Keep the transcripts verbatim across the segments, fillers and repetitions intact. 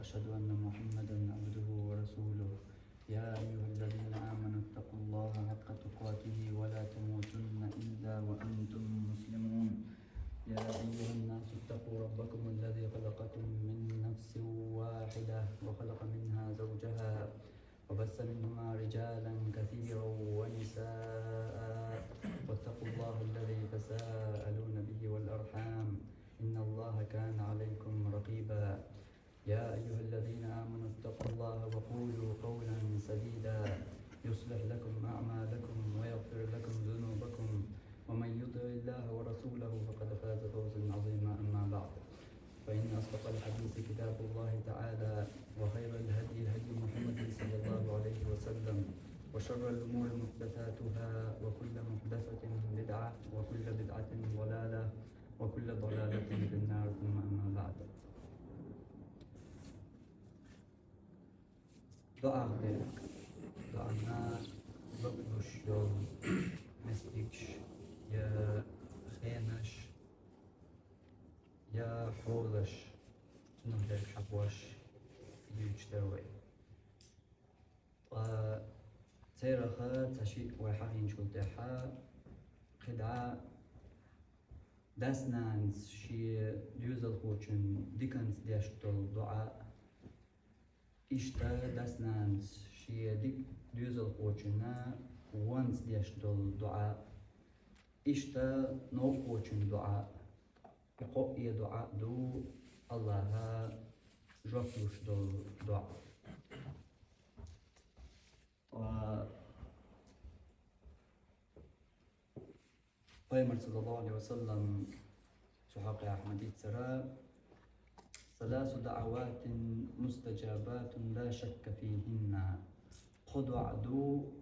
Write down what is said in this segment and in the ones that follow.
أشهد أن محمدا عبده ورسوله. يا أيها الذين آمنوا اتقوا الله حق تقاته ولا تموتن إلا وأنتم مسلمون. يا أيها الناس اتقوا ربكم الذي خلقكم من نفس واحدة وخلق منها زوجها وبث منهما رجالا كثيرا ونساء واتقوا الله الذي تساءلون به والأرحام إن الله كان عليكم رقيبا. يا أيها الذين آمنوا اتقوا الله وقولوا قولا سديدا يصلح لكم أعمالكم ويغفر لكم ذنوبكم ومن يطع الله ورسوله فقد فاز فوزا عظيما. أما بعد، فإن أصدق الحديث كتاب الله تعالى وخير الهدي هدي محمد صلى الله عليه وسلم وشر الأمور محدثاتها وكل محدثة بدعة وكل بدعة ضلالة وكل ضلالة في النار. ثم أما بعد. ДуӀа де. ДуӀана луш йол местигаш, я хенаш, я хьолаш, цунах дерг хьахош юч дар вай. Ткъа цераха ца шиъ вай хьахинчул тӀехьа кхидӀа дас-нанас ший доьзалхочун диканца деш дола дуӀа, иштта дас-нанас ший дик доьзалхочунна вонца деш дола дуӀа, иштта новкъочун дуӀа. И кхоъ дуӀа ду Аллахӏа жоп луш дола дуӀа. Ва Пайхамар саллаллаху алейхи ва саллам цу хьакъехь ма дийццара: «ثلاث دعوات مستجابات لا شك فيهن». Кхо дуӀа ду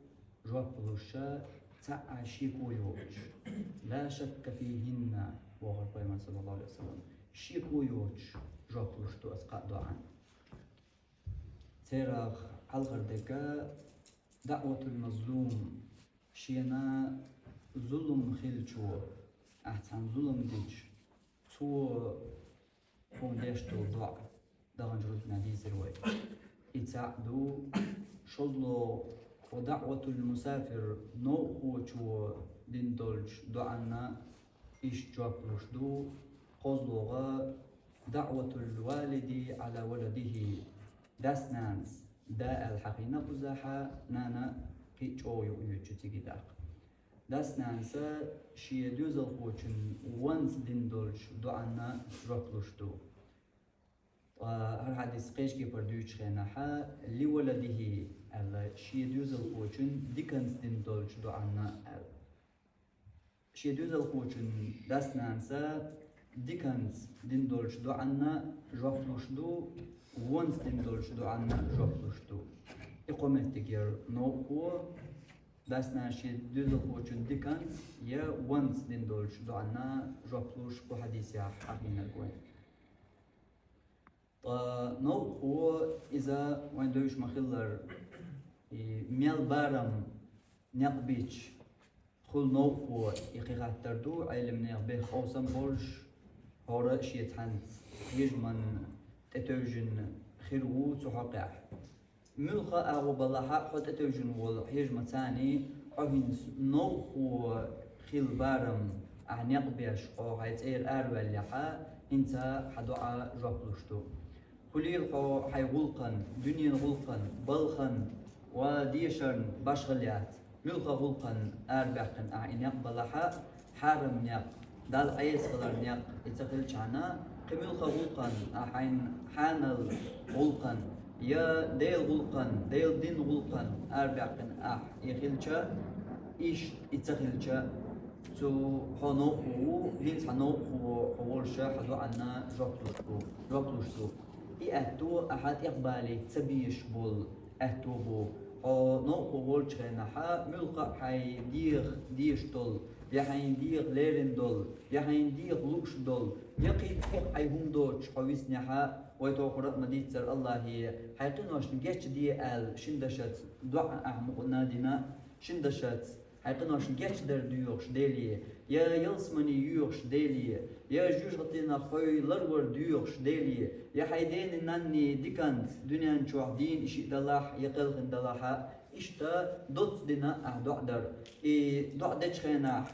жоп луш, цхьаъ шеко йоцуш. «لا شك فيهن», бохура Пайхамар саллаллаху алейхи ва саллам. Шеко йоцуш жоп луш ду оцу кхаа дуӀанна. Церах хьалхара дерг даъватул мазлум, шена зулам хилчо, ахь цхьанна зулам дича, цо хьуна деш долу доӀа, даханчу рузбанехь дийцира вай. И цхьаъ ду, шозлагӀа, ва даъватул мусафир, новкъахочо дина долчу доӀанна иштта жоп луш ду, кхозлагӀа, даъватул валиди Ӏала валадихи, дас-нанас, да аьлла хьахийна кхузахь, нана кхин а чӀогӀа юкъа йоьдучу цига даккха. Дас-нанас шен доьзалхочун вонца дина долчу доӀанна жоп луш ду. Ткъа хӀара хьадис кхечу кепара дуьйцучу хенахь, «ли валадихи» аьлла, шен доьзалхочун диканца дина долчу доӀанна аьлла. Шен доьзалхочун дас-нанас диканца дина долчу доӀанна жоп луш ду, вонца дина долчу доӀанна жоп луш ду. И кхо меттиг яра новкъахо, дас-нанас шен доьзалхочун диканца я вонца дина долчу доӀанна жоп луш кху хьадисехь хьахийнарг вайн. Ткъа новкъахо иза вайн девзаш ма-хиллара, и мел барам некъ бича хуьлу новкъахо, и кхин хаттар ду, Ӏеламнехан бехк къовсам болуш, хӀора а шен цхьаьнца хьежаман тӀетевжина хир ву цу хьокъехь. Муьлхха а агӀо балахь а хьо тӀетевжина волу хьежамаца, хьо хӀинца новкъахо хила барам ахь некъ беш, хьо хьайн цӀера араваьллехь, хӀинца хьан доӀа жоп луш ду. Хуьлийла хьо хьайн гӀуллакхан, дуьненан гӀуллакхан, балхан ва дешарна башхалла яц. Муьлхха гӀуллакхан арабаьккхина ахь и некъ балахь а, хьарам некъ, Далла Ӏеса хилар некъ и ца хилчхьана, кхин муьлхха гӀуллакхан, ахь хьайн хьанал гӀуллакхан, я Делан гӀуллакхан, Делан дин гӀуллакхан арабаьккхина ахь и хилча, иштта и ца хилча, цу хьо новкъахо ву, хӀинца хьан новкъахо хьо волуш хьан доӀанна жоп луш ду, жоп луш ду. И аьтто ахьа тӀехбалийта ца безаш болу аьтто бу. Хьо новкъахо волчу хенахь, муьлхха а хьайн дегӀан дезаш долу, я хьайн дегӀан лерина долу, я хьайн дегӀан лууш долу, я кхин а хьайн хӀума доцуш хьо виснехь, вай тохара а ма-дийццара Аллахье, хьайн къиношна гечде аьлла, шина дашаца доӀа ахьа мукъана а дина, шина дашаца хьайн къиношна гечдар доьхуш Деле, Я ялсамани йоьхуш Деле, я жоьжахатенах хьо ларвар доьхуш Деле, я хьайн дени-нанни диканца дуьнен чохь дийна и шиъ далахь, я кхелхина далахь, иштта доцца дина ахь доӀа дар. И доӀа дечу хенахь,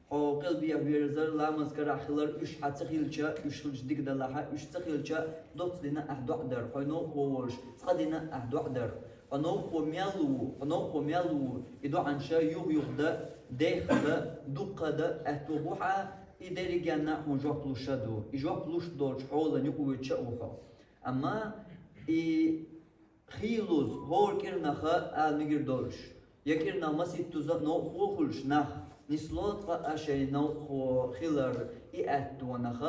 хьо къилбехьа верзар, ламаз карахь хилар, уьш хьан ца хилча, уьш хилча дика далахь, уьш ца хилча, доцца дина ахь доӀа дар, хьо новкъахо волуш, цкъа дина ахь доӀа дар. Хьо новкъахо мел ву, хьо новкъахо мел ву, и доӀанаш юха-юха дан, дехха дан, дуккха дан аьтто бу хьан, и дерригенна хьуна жоп луш а ду. И жоп луш долчу хьолан юкъа воьдуш а ву хьо. Амма и хийлаза, хӀора кӀирнах ала мегар долуш, я кӀирнах масийттаза новкъахо хуьлуш нах, нисло цкъа а шайн новкъахо хилар и аьттонах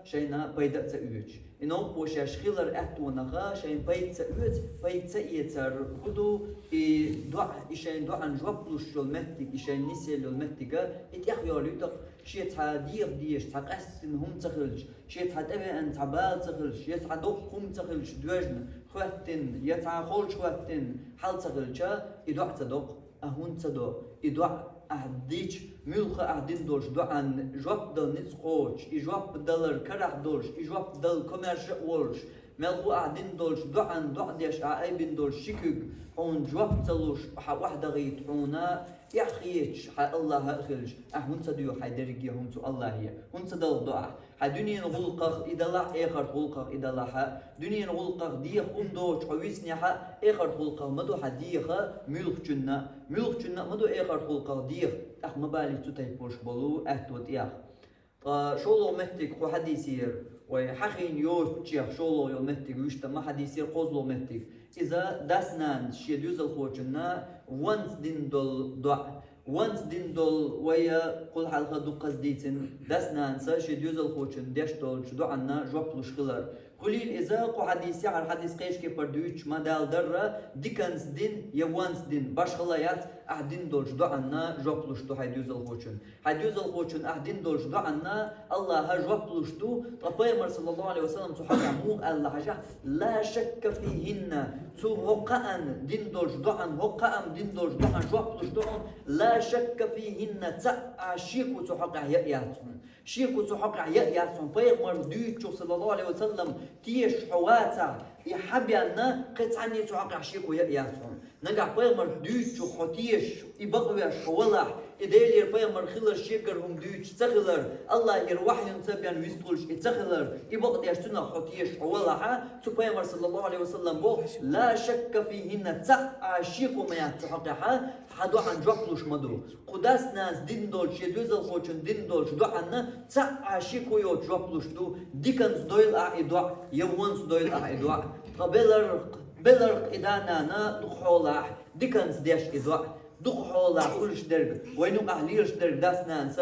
шайна пайда а ца оьцуш. И новкъахо шаьш хилар аьттонах шайн пайда ца оьцу, пайда ца эцар хӀун ду, и доӀа, и шайн доӀан жоп луш йолу меттиг, и шайн нисъелла йолу меттиг, и тӀех йолуьйту-кх, шен цхьа деха дезаш цхьа къаьсттина хӀума ца хилча, шен цхьа тӀевеана цхьа бала ца хилча, я цхьа доккха хӀума ца хилча доьжна, хӀоьттина, я цхьа холчу хӀоьттина хьал ца хилча, и доӀа ца до-кх. А хӀунда ца до? И доӀа ахь дича, муьлхха ахь дина долчу доӀан жоп дала ницкъ кхочуш, и жоп далар карахь долуш, и жоп дала комаьрша а волуш, мелхо ахь дина долчу доӀан доӀа деш ахь айбина долчу ши куьг хьуна жоп ца луш, хьан охьадахийта хьуна эхь хеташ хьан Аллахь а хилча, ахь хӀунда ца доьху хьайн дерриге хӀума цу Аллахье? ХӀунда ца далха до ахь? Хьан дуьненан гӀуллакхах и далахь, эхартан гӀуллакхах и далахь, дуьненан гӀуллакхах деха хӀума доцуш хьо висинехь а, эхартан гӀуллакхах ма ду хьан деха муьлххачунна, муьлххачунна а ма ду эхартан гӀуллакхах деха, тӀаккха ма балийта цу тайпа болуш болу аьтто тӀех. Ткъа шолгӀа меттиг кху хьадисера, вай хьахийна йоцучех шолгӀа йолу меттиг вуьшта ма хьадисера кхозлагӀа меттиг. Иза дас-нанас шен доьзалхочунна ванца дина долу доӀа. Ванца дина долу вай кхул хьалха дуккхаза дийцина, дас-нанас шен доьзалхочунна деш долчу доӀанна жоп луш хилар. Хуьлийла иза кху хьадисехь, хӀара хьадис кхечу кепара дуьйцуш ма-далла дарра, диканца дина я ванца дина, башхалла яц, ахь дина долчу доӀанна жоп луш ду хьайн доьзалхочунна. Хьайн доьзалхочунна ахь дина долчу доӀанна Аллахьа жоп луш ду, ткъа Пайхамар, саллаллаху Ӏалайхи ва саллам, цу хьокъехь муха аьлла хьажахь: «Ла шакка фихинна», цу хӀокхаан дина долчу доӀан, хӀокхаам дина долчу доӀан жоп луш ду хьуна, «ла шакка фихинна», цхьа а шеко цу хьокъехь яа яц хьуна. Шеко цу хьокъехь яа яц хьуна. Пайхамар дуьйцучух, саллаллаху Ӏалайхи ва саллам, теша хьо вацахь, и хьан бенна кхин цхьанне цу хьокъехь шеко яа яц хьуна. Нагахь Пайхамар дуьйцучух хьо тешаш, и бакъвеш хьо валахь, и Делера Пайхамар хилар шегара хӀума дуьйцуш ца хилар, Аллахьера вахьйун ца бен вистхуьлуш и ца хилар, и бакъдеш цунах хьо тешаш хьо валахьа, цу Пайхамар, саллаллаху Ӏалайхи ва саллам, боху: «Ла шакка фихинна», цхьа а шеко ма яц цу хьокъехьа, хьан доӀан жоп луш ма ду. Кху дас-нанас дина долчу, шен доьзалхочун дина долчу доӀанна цхьа а шеко йоцу жоп луш ду, диканца дойла ахь и доӀа, я вонца дойла ахь и доӀа. Ткъа беларх, беларх и да-нана дукха хьолахь, диканца деш и доӀа. Дукха хьолахь хуьлуш дерг, вайн юкъахь лелаш дерг дас-нанас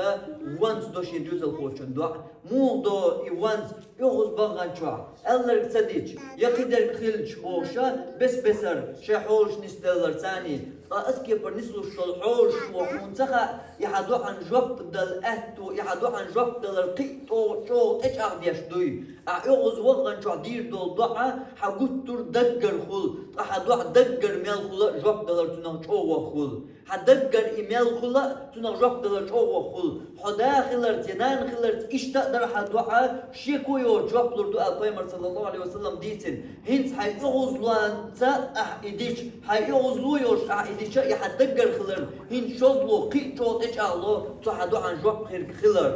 вонца до шен доьзалхочун доӀа. Муха до и вонца? ОьгӀаз баханчохь, аьлларг ца дича, я кхидерг хилча бохуша, бес-бесара шайн хьолаш нисделлар царний, ткъа аса кепара нислуш долу хьолаш ву хьуна ца хаьа, и хьан доӀан жоп дала аьтту, и хьан доӀан жоп далар кхин а тӀо-, чӀогӀа тӀечӀагӀдеш дуй. Ахь оьгӀаз ваханчохь дийр долу доӀа хьан гуттар а даггара хуьлу, ткъа хьан доӀа даггара мел хуьлу а жоп далар цунах чӀогӀа хуьлу. Хьан даггара и мел хуьлу а, цунах жоп далар чӀогӀа хуьлу. Хьо да хиларца, я нана хиларца иштта а дара хьан доӀа, шеко йоцу жоп лур ду аьлла Пайхамар, саллаллаху Ӏалайхи ва саллам, дийцина. ХӀинца хьайн оьгӀазлонца ахь и дича, хьайн оьгӀазло йолуш ахь и дича, и хьан даггара хиларна, хӀинца шозло, кхин а чӀогӀа тӀечӀагӀло цу хьан доӀан жоп хирг хилар.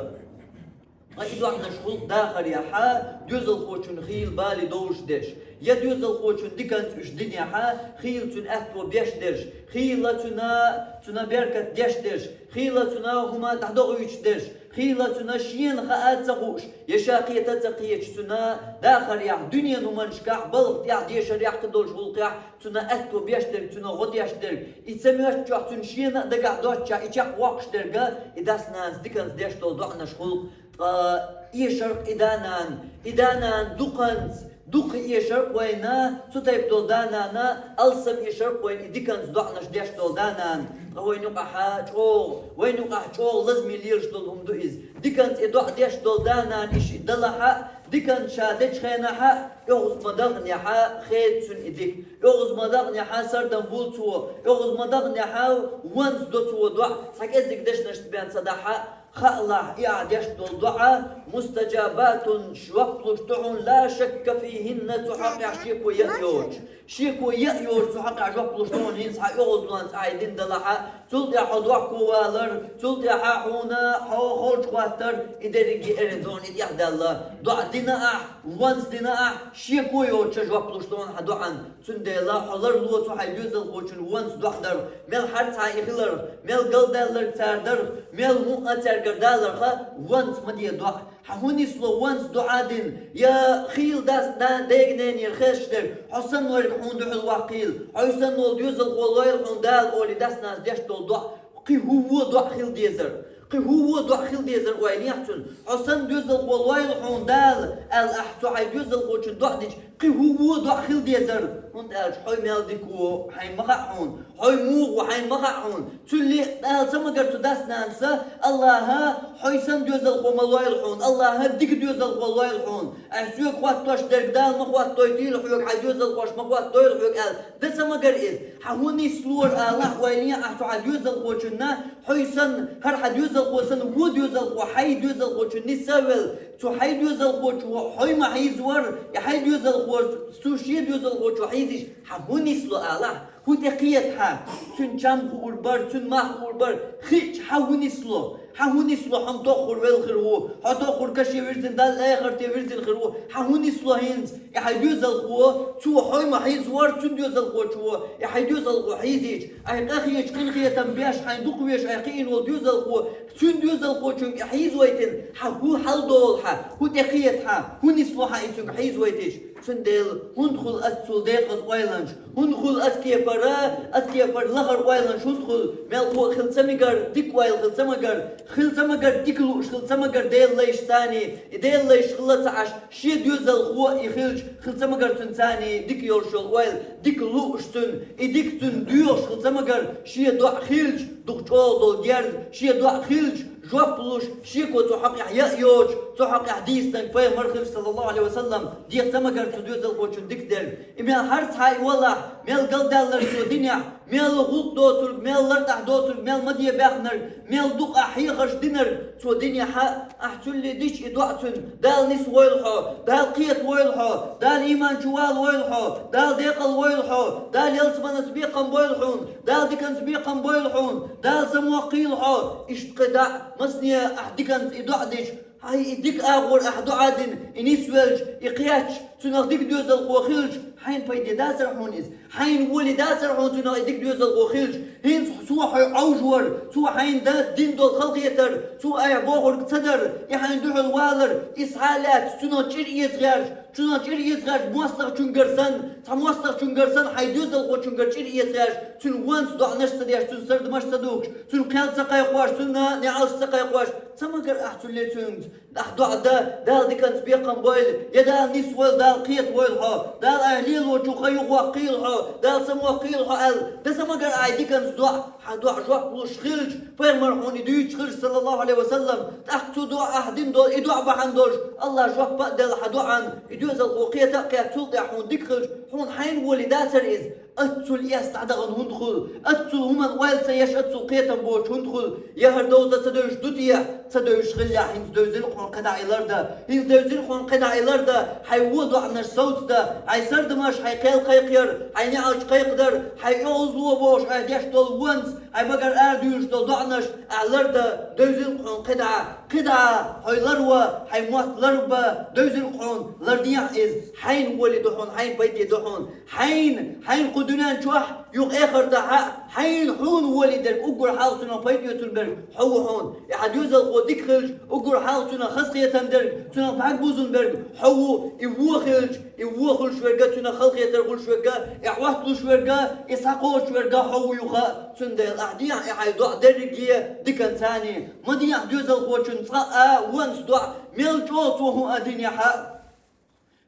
Ткъа и доӀанаш хуьлу дахарехьа, доьзалхочун хийла бале довлуш дерш, я доьзалхочун диканца уьш динехьа, хийла цуьнан аьтто беш дерш, хийла цуьнан, цуьнан беркат деш дерш, хийла цуьнан хӀума дӀадохуьйтуш дерш, хийла цуьнан шена хаа а ца хууш, я ша кхета а ца кхеташ, цуьнан дахарехь, дуьненан хӀуманашкахь, балха тӀехь, дешарехь, кхидолчу гӀуллакхехь, цуьнан аьтто беш дерг, цуьнан гӀо деш дерг, и ца моьттучохь, цуьнан шена а дагахь доццушехь, и чекхвоккхуш дерг, и дас-нанас диканца деш долу доӀанаш хуьлу. Ткъа эшар-кх и да-нана, и да-нана дукханца, дукха эшар-кх вайна, цу тайпа долу да-нана алссам эшар-кх вайна и диканца доӀанаш деш долу да-нана. Ткъа вайн юкъахьа чӀогӀа, вайн юкъахь чӀогӀа лазаме лелаш долу хӀума ду иза. Диканца и доӀа деш долу да-нана и шиъ далахьа, диканца ша дечу хенахьа, оьгӀаз ма дагӀнехьа, хеда цуьнан и дика. ОьгӀаз ма дагӀнехьа, сардам бул цо, оьгӀаз ма дагӀнехьа, вонца до цо доӀа, цхьа кӀеззиг дешнашца бен ца дахьа, Кхаалахь, и ахь деш долу доӀа мустаджабатун, жоп луш ду хьуна, ла шакка фихинна, цу хьокъехь шеко яа йоцуш. Шеко яа йоцуш цу хьокъехь жоп луш ду хьуна, хӀинца хьан оьгӀазлонца ахь и дина далахь а, цул тӀаьхьа хьо дохко валар, цул тӀаьхьа хьуна хьо холчу хӀоттар, и дерриге а эрна ду хьуна и тӀехдаьлла. ДоӀа дина ахь, вонца дина ахь, шеко йоцуш жоп луш ду хьуна хьан доӀан. Цундела хьо ларло цу хьайн доьзалхочун вонца доӀа дарх, мел харцахьа и хиларх, мел галдаьлларг цара дарх, мел хӀун а цаьргара даларх, вонца ма де доӀа. Хьан хӀун нисло вонца доӀа дина? Я хийла дас, да, дега-ненера хезаш дерг, хьо санна верг хьуна дуьхьал ваккхийла, хьо санна волу доьзалхо лойла хьуна Дала олий дас-нанас деш долу доӀа, кхин хӀун вон доӀа хила дезара? Кхин хӀун вон доӀа хила дезара, ойла ехьа цуьнан? Хьо санна доьзалхо лойла хьуна Дала аьлла, ахь цу хьайн доьзалхочун доӀа дича, кхин хӀун вон доӀа хила дезара? ХӀунда аьлча хьо мел дика ву хьайна ма хаьа хьуна, хьо муха ву хьайна ма хаьа хьуна. Цуьлле Дала ца магара цу дас-нанас: «АллахӀа, хьо санна доьзалхо ма лойла хьуна, АллахӀа, дика доьзалхо лойла хьуна. Ахь соьга хоттош дерг Дала ма хоттойтийла хьоьга, хьайн доьзалхоша ма хоттойла хьоьга», аьлла. Дан ца магара иза? Хьан хӀун нислора алахь, ойла е ахь цу хьан доьзалхочунна, хьо санна, хӀара хьан доьзалхо санна, вон доьзалхо хьайн доьзалхочун нисса а велла, цу хьайн доьзалхочо хьо ма хьийзавара, и хьайн доьзалхо цу шен доьзалхочо хьийзийча, хьан хӀун нисло алахь? ХӀун тӀе кхета хьан? Цуьнан чам хуур бара, цуьнан мах хуур бара, хиъча хьан хӀун нисло? Хьан хӀун нисло, хьо-м тоххур велла хир ву, хьо тоххур каше вирзина, Далла эхарте вирзина хир ву, хьан хӀун нисло хӀинца? И хьайн доьзалхо, цо хьо ма хьийзавара, цуьнан доьзалхочо и хьайн доьзалхо хьийзийча, ахь къахеташ, къинхетам беш, хьайн дукхавеш ахь кхиийна волу доьзалхо, цуьнан доьзалхочуьнга и хьийзавайтина, хьан хӀун хьал долу хьан? ХӀун тӀе кхета хьан? ХӀун нисло хьан и цуьнга хьийзавайтича? Цундела хӀунда хуьлу аццул декъаза ойланаш? ХӀунда хуьлу ацу кепара, ацу кепара лахара ойланаш хӀунда хуьлу? Мел хӀун хила ца мегара, дика ойла хила ца магара, хила ца магара, дика лууш хила ца магара Делан лайш царний, и Делан лайш хила ца Ӏаш, шен доьзалхо и хилча, хила ца магара цуьнан царний дика йолуш йолу ойла, дика лууш цуьнан, и дика цуьнан доьхуш хила ца магара, шен доӀа хилча, дукха чӀогӀа долу герз, шен доӀа хилча, жоп луш, шеко цу хьокъехь яа йоцуш, цу хьокъехь дийцинарг пайхамар хилча, саллаллаху Ӏалайхи ва саллам, деха ца магара цу доьзалхочун дика дерг. И мел харцахьа и валахь, мел галдаьлларг цо динехь, мел гӀуллакх доцург, мел лартӀахь доцург, мел ма де баьхнарг, мел дукха хьехарш динарг цо динехь, ахь цуьлле дича и доӀа цуьнан: Дала нисвойла хьо, Дала кхетавойла хьо, Дала ийман чу валавойла хьо, Дала декъалвойла хьо, Дала ялсаманас бекхам бойла хьуна, Дала диканца бекхам бойла хьуна, Дала самаваккхийла хьо. Иштта кхидӀа а, масане ахь диканца и доӀа дича, хьайн и дика агӀор ахь доӀа дина, и нисвелча, и кхетча, цуьнах дика доьзалхо хилча, хьайна пайде дацара хьуна иза? Хьайна воле дацара хьуна цуьнах и дика доьзалхо хилча? ХӀинца цо хьо Ӏовжавар, цо хьайна дан дина долу халахетар, цо айхьа бохург ца дар, и хьайна дуьхьал валар, иза схьа а лаьцна, цуьнах чӀир эца гӀерташ, цуьнах чӀир эца гӀерташ, мостагӀчуьнгара санна, цхьа мостагӀчуьнгара санна, хьайн доьзалхочуьнгара чӀир эца гӀерташ, цуьнан вонца доӀанаш ца деш, цуьнан сардамаш ца духкуш, цуьнан кхел ца кхайкхош, цуьнан неӀалт ца кхайкхош, ца магара ахь цуьлле цуьнца? Ахь доӀа дан, Дала диканца бекхам бойла, я Дала нисвойла, Дала кхетавойла хьо, Дала айхьа лелочу хан юхаваккхийла хьо, Дала самаваккхийла хьо аьлла, дан ца магара ахь диканца доӀа? Хьан доӀа жоп луш хилча, пайхамар хьуна и дуьйцуш хилча, саллаллаху Ӏалайхи ва саллам, тӀаккха цу доӀа ахь дина долу и доӀа бахьана долуш, АллахӀа жоп а делла хьан доӀан, и доьзалхо кхета а кхетта, цул тӀаьхьа хьуна дика хилча, хьуна хьайна воле дацара иза? Аццул эс дӀадахана хӀунда хуьлу? Аццул хӀуманна ойла ца еш, аццул кхетам боцуш хӀунда хуьлу? Я хӀара довза ца девзаш ду те? Ца девзаш хиллехь, хӀинца девзира хьуна кхидӀа и лардан. ХӀинца девзира хьуна кхидӀа и лардан. Хьайн вон доӀанаш совцадан, хьайн сардамаш, хьайн кхел кхайкхаяр, хьайн неӀалт кхайкхадар, хьайн оьгӀазло бохуш ахь деш долу вонца, хьайн багара арадуьйлуш долу доӀанаш ахь лардан, девзира хьуна кхидӀа. КхидӀа, хьо ларван, хьайн мотт ларбан, девзира хьуна, лардехьа иза. Хьайна воле ду хьуна, хьайна пайде ду хьуна. Хьайна, хьайна кху дуьнен чохь, юха эхартахь а, хьайна хьуна воле дерг, уггар хьалха цуьнан пайда оьцун берг хьо ву хьуна. И хьан доьзалхо дика хилча, уггар хьалха цуьнан хазахетам дерг, цуьнан бӀаьрг бузун берг хьо ву. И вон хилча, и вон хуьлуш верг а, цуьнан халахетар хуьлуш верг а, и хьотталуш верг а, и схьакхочуш верг а хьо ву юха. Цундела ахь дехьа и хьайн доӀа дерриге диканца царний. Ма дехьа доьзалхочун цкъа а, вонца доӀа, мел чӀогӀа цо хӀун а динехь а.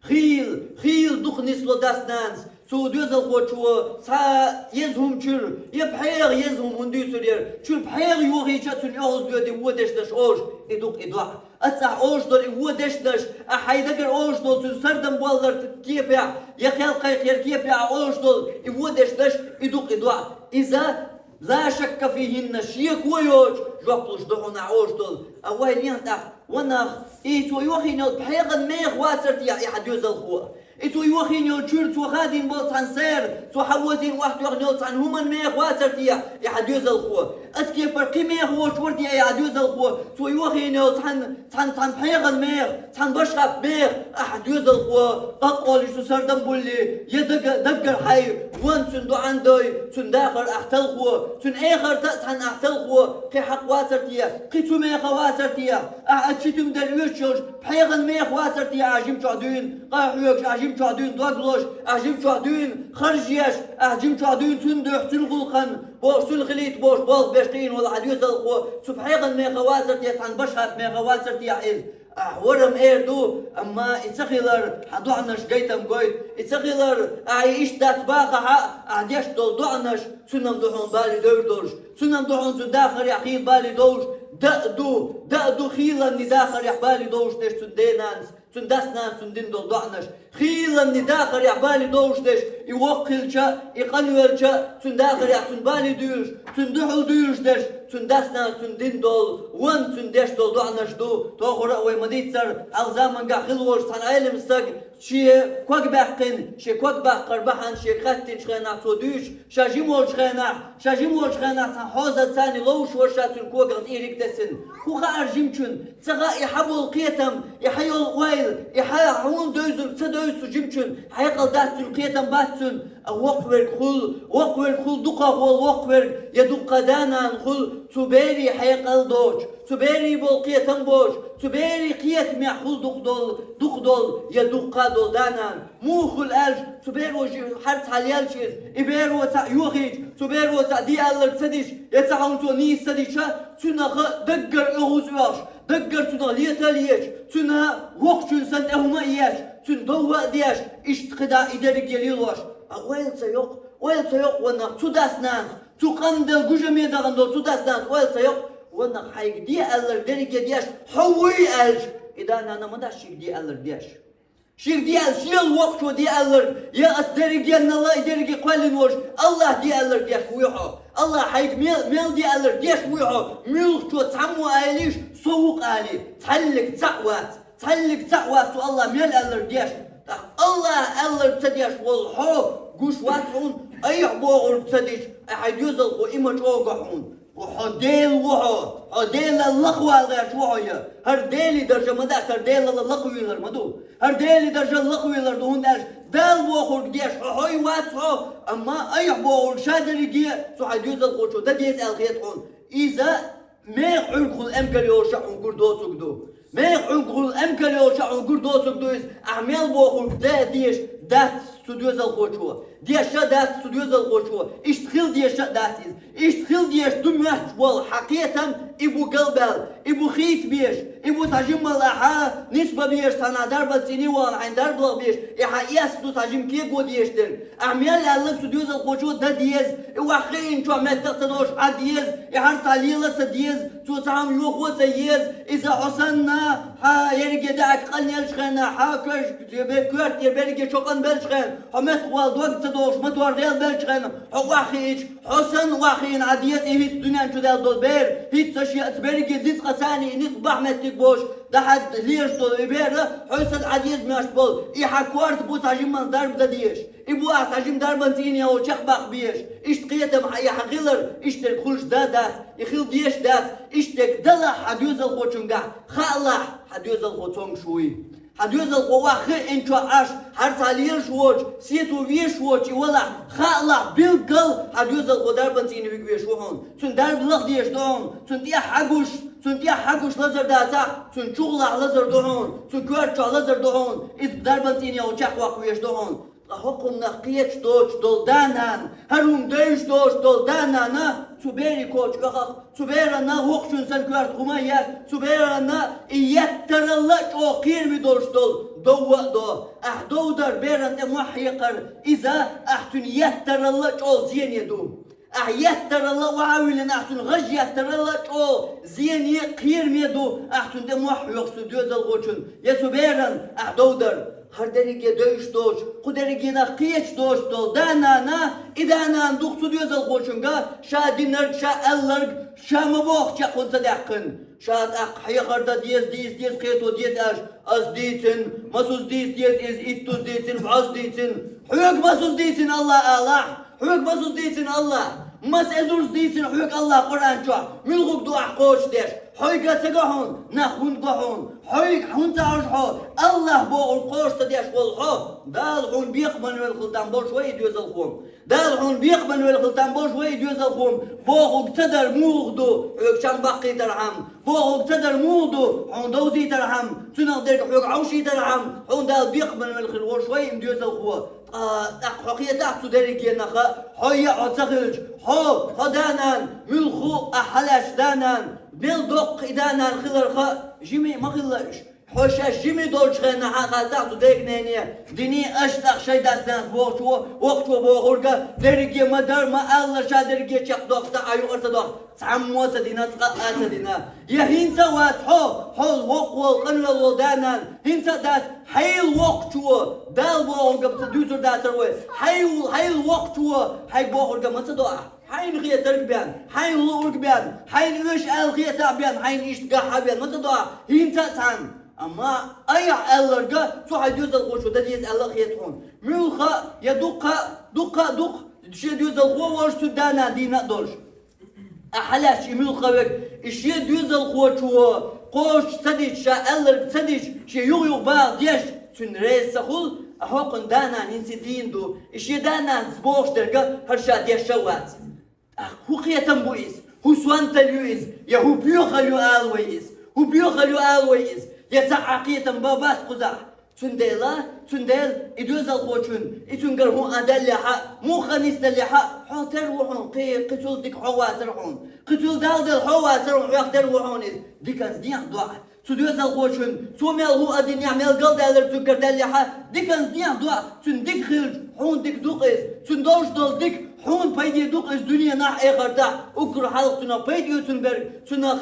Хийла, хийла дукха нисло дас-нанас, цу доьзалхочо цхьа еза хӀума чуьра, я пхьегӀа еза хӀума хӀунда дуьйцур яра, чуьра пхьегӀа йохийча а цуьнан оьгӀаз доьдий вон дешнаш олуш, и ду-кх и доӀа. Аццахь олуш долу и вон дешнаш, ахь хьайн дагара олуш долу цуьнан сардам боллар кепехь, я кхел кхайкхаяр кепехь олуш долу и вон дешнаш, и ду-кх и доӀа. Иза لا شك فيهن, шеко йоцуш жоп луш ду хьуна ахь олуш долу. А вай нехь тӀаккха, ва нах, и цо йохийна йолу пхьегӀан меха вацар те и хьан доьзалхо? И цо йохийна йолу чуьра, цо хадийна болу цхьана сера, цо хьан возийна охьатоьхна йолу цхьана хӀуманан меха вацар те и хьан доьзалхо? Ацу кепара кхин меха воцуш вара те и хьан доьзалхо, цо йохийна йолу цхьана, цхьана, цхьана пхьегӀан меха, цхьана башхьаб мех, ахь доьзалхо, къакъолуш цу сардам булли, я дага-, даггара хьай, вон цуьнан доӀан дой, цуьнан дахар ахь талхо, цуьнан эхарта а цхьаьна ахь талхо, кхин хьакъ вацар те, кхин цу меха вацар те, ахь ацу читим дерг оьшуш йолуш, пхьегӀан меха вацар те ахь жимчохь дуьйна, къа хьоьгуш ахь жимчохь дуьйна дог лозуш, ахь жимчохь дуьйна харж еш, ахь жимчохь дуьйна цуьнан дуьхьа, цуьнан гӀуллакхана, бохуш, цуьнан хилийта бохуш, болх беш кхиийна волу хьан доьзалхо, цу пхьегӀан меха вацар те, цхьана башхьаб меха вацар те иза? Ахь варам эр ду, амма и ца хилар хьан доӀанаш гайтам гойту. И ца хилар, ахь и иштта дац бахахь а, ахь деш долу доӀанаш цуьнан ду хьуна бали девр долуш, цуьнан ду хьуна цуьнан дахарехь хийла бали довлуш, дан а ду, дан а ду хийланний дахарехь бали довлуш деш цуьнан денанас, цуьнан дас-нанас цунна дина долу доӀанаш. Хийланний дахарехь бали довлуш деш, и воккха хилча а, и къанвелча а, цуьнан дахарехь цунна бали дуьйлуш, цуьнан дуьхьал дуьйлуш деш, цуьнан дас-нанас цунна дина долу, вон цуьнан деш долу доӀанаш ду. Тохара а вай ма-дийццара, хьалха заманчохь хилла волуш цхьана Ӏелам стаг, шен ког баьккхина, шен ког баккхар бахьана шега хаьттинчу хенахь цо дуьйцуш, ша жима волчу хенахь, ша жима волчу хенахь цхьана хьозанца ловзуш вара ша цуьнан когах тӀе ерриг тесна. ХӀун хаьара жимачунна? Ца хаьа и хьан болу кхетам, и хьан йолу ойла, и хьан хьуна девзарг ца девза цу жимачунна, хьекъал дац цуьнан, кхетам бац цуьнан. А воккхаверг хуьлу, воккхаверг хуьлу, дукхах волу воккхаверг, я дуккха а да-нана хуьлу, цу берийн хьекъал доцуш, цу берийн болу кхетам боцуш, цу берийн кхетамехь хуьлу дукха долу, дукха долу, я дуккха а долу да-нана. Муха хуьлу аьлча, цу беро жи-, хьарцхьа лелча иза, и беро цхьаъ йохийча, цу беро цхьаъ де аьлларг ца дича, я цхьа хӀума цо нийса ца дича, цуьнах даггара оьгӀаз оьхуш, даггара цунах лета а леташ, цуьнан воккхачун санна тӀе хӀума а еш, цуьнан довха а деш, иштта кхидӀа и дерриге лелош. А ойла ца йоккху, ойла ца йоккху, ва нах, цу дас-нанас, цу къанделла гужаме дахана долу цу дас-нанас ойла ца йоккху, ва нах, хьайга де аьлларг дерриге деш, хьо вуй аьлча, и да-нана ма дац шега де аьлларг деш. Шега де аьлла, шел воккхачо де аьлларг, я ас дерригеннала и дерриге кхоьллина волуш, АллахӀа де аьлларг деш вуй хьо. АллахӀа хьайга мел, мел де аьлларг деш вуй хьо, муьлххачо цхьаммо а алийша, со ву-кх алий, цхьаьллиг цхьаъ вац, цхьаьллиг цхьаъ вац цу АллахӀа мел аьлларг деш. ТӀаккха АллахӀа аьлларг ца деш волу хьо гуш вац хьуна, айхьа бохург ца дича, ай хьайн доьзалхо и ма чӀогу хьуна. Хьо Дела ву хьо, хьо Делал лакхавала гӀерташ ву хьо я. ХӀара Деле даржа ма дац, хӀара Делал лакхавийлар ма ду. ХӀара Деле даржал лакхавийлар ду, хӀунда аьлча Дала бохург деш хьо хьой вац хьо, амма айхьа бохург ша дерриге цу хьайн доьзалхочо дан деза аьлла хета хьуна. Иза меха Ӏуьргахула эмкал йолуш а хьуна гур доцург ду. Меха Ӏуьргахула эмкал йолуш а хьуна гур доцург ду иза. Ахь мел бохург дан дезаш дац цу доьзалхочо. Дезаш а дац цу доьзалхочо. Иштта хила дезаш а дац иза. Иштта хила дезаш ду моьттуш болу хьан кхетам, и бу галбаьлла, и бу хийца безаш, и бу цхьа жиммал ахьа нисбан безаш, цхьана дарбан цӀийне вахана хьайн дарба лаха безаш, и хьан эс ду цхьа жима кего дезаш дерг. Ахь мел аьлларг цу доьзалхочо дан деза, и охьахиъна чохь меттах а ца долуш Ӏа деза, и хьарцхьа лела а ца деза, цо цхьа хӀума йохо а ца еза, иза хьо санна, хьан ерриге даьӀахк къанъеллачу хенахь, хьан коьрта тӀера берриге чо къанбеллачу хенахь, хьо меттахвала дог ца дохуш, мотор гӀелбеллачу хенахь, хьо охьахиъча, хьо санна охьахиъна Ӏа деза и хӀинца дуьнен чу даьлла долу бер, хӀинца ша ца берриге ницкъ а царний, и ницкъ бахьа меттиг болуш, дӀахьаьдда лелаш долу и бер, хьо санна Ӏа деза моьттуш болу, и хьан корта бу цхьа жимма дарба дан дезаш. И бу ахь цхьа жима дарбан цӀийне йолу чекхбаккха безаш. Иштта кхетам хьан, и хьан хилар, иштта дерг хуьлуш да дац, и хила дезаш дац, иштта дерг далахь хьан доьзалхочуьнгахь, хаалахь хьан доьзалхо цомгуш вуй. Хьан доьзалхо охьахиъна чохь Ӏаш, хьарцхьа лелаш воцуш, сецо везаш воцуш и валахь, хаалахь билггал хьан доьзалхо дарбан цӀийне вига везаш ву хьуна. Цуьнан дарба лаха дезаш ду хьуна, цунна тӀехь хьагуш, цунна тӀехь хьагуш лазар дацахь, цунна чухулахь лазар ду хьуна, цунна коьрта чохь лазар ду хьуна, иза дарбан цӀийне йолу чекхваккха везаш ду хьуна. Ткъа хӀокхунах кхеташ доцуш долу да-нана, хӀара хӀума девзаш доцуш долу да-нана, цу берийн коча оьху-кх, цу берана воккхачун санна коьрта хӀума а еш, цу берана и еттаралла а чӀогӀа кхераме долуш долу дов а до. Ахь дов дар берана тӀе мохь хьекхар, иза ахь цуьнан еттаралла а чӀогӀа зене ду. Ахь еттаралла а охьа а виллина, ахь цуьнан гӀаж еттаралла а чӀогӀа зене а, кхераме а ду, ахь цунна тӀе мохь хьоькхуш цу доьзалхочун, я цу беран ахь дов дар. ХӀара дерриге девзаш доцуш, кху дерригенах кхеташ доцуш долу да-нана, и да-нана ду-кх цу доьзалхочуьнга ша динарг, ша аьлларг, ша ма бохучех хӀунда ца даьккхина. Ша тӀаккха хьехар дан деза, дийца деза, кхето деза аьлча, ас дийцина, масазза дийца деза иза, иттазза дийцина, бӀозза дийцина. Хьоьга масазза дийцина АллахӀ алахь, хьоьга масазза дийцина АллахӀ. Маса эзарзза дийцина хьоьга АллахӀ Къуръан чохь, муьлхарг ду ахь кхочушдеш. Хьоьга ца го хьуна, нах хӀунда го хьуна? Хьоьга хьуна ца Ӏожу хьо, АллахӀ бохург кхочуш ца деш волу хьо, Дала хьуна бекхаман велла хила там болуш вай и доьзалхо. Дала хьуна бекхаман велла хила там болуш вай и доьзалхо. Бохург ца дар муха ду, хьоьга чам баккхийтархьама. Бохург ца дар муха ду, хьуна довзийтархьама, цунах дерг хьоьга Ӏовшийтархьама, хьуна Дала бекхаман велла хила волуш вай и доьзалхо. Ткъа тӀаккха хьо кхетахь цу дерригенах, хьо яа хьо ца хилча, хьо, хьо да-нана, муьлхха а хьалаьцча да-нана, мел доккха и да-нана хиларх, жима ма хилла уьш. Хьо шаьш жима долчу хенахь а хаттахь цу дега-нене, дини аша тӀаккха шайн дас-нанас бохучо, воккхачо бохург, дерриге ма дар, ма алла, ша дерриге чекхдоккху, цхьа а юкъара ца доккху. Цхьаммо а ца дина, цкъа а ца дина. Я хӀинца а вац хьо, хьо воккха волу, къанвелла волу да-нана, хӀинца а дац, хьайла воккхачо, Дала бохург ца дуьйцур дацара вай, хьайла, хьайла воккхачо, хьайга бохург ма ца до ахь. Хьайна хетарг бен, хьайна луург бен, хьайна оьшу аьлла хетахь бен, хьайна иштта гахь а бен, ма ца до ахь, хӀинца а цхьаьна. Амма айхьа аьлларг, цу хьайн доьзалхочо дан деза аьлла а хета хьуна. Муьлхха а, я дуккха а, дуккха а, дуккха, шен доьзалхо а волуш, цу да-нана дийна а долуш. Ахьа лаьцча и муьлхха верг, и шен доьзалхочо кхочуш ца дича, ша аьлларг ца дича, шен юха-юха бала деш, цуьнан реза ца хуьлу, а хӀокхуьнан да-нана хӀинца дийна ду, и шен да-нанас бохуш дерг хӀара ша деш а вац. ТӀаккха хӀун кхетам бу иза? ХӀун сонталла ю иза? Я хӀун боьхалла ю ала вай иза? ХӀун боьхалла ю ала вай иза? Я цхьа а кхетам бан бац кхузахь? Цундела, цундела и доьзалхочун, и цуьнгара хӀун а даллехь а, муха нисдаллехь а, хьо тера ву хьуна, кхин, кхин цул дика хьо вацара хьуна. Кхин цул далдала хьо вацара хьуна, хьох тера ву хьуна иза. Диканца дехьа доӀа. Цу доьзалхочун, цо мел хӀун а динехь, мел галдаьлларг цуьнгара даллехь а, диканца дехьа доӀа. Цуьнан дика хилча, хьуна дика ду-кх иза. Цуьнан долуш долу дика, хьуна пайде ду-кх иза дуьненахь а, эхартахь а. Уггар хьалха цунах пайда оьцун берг, цунах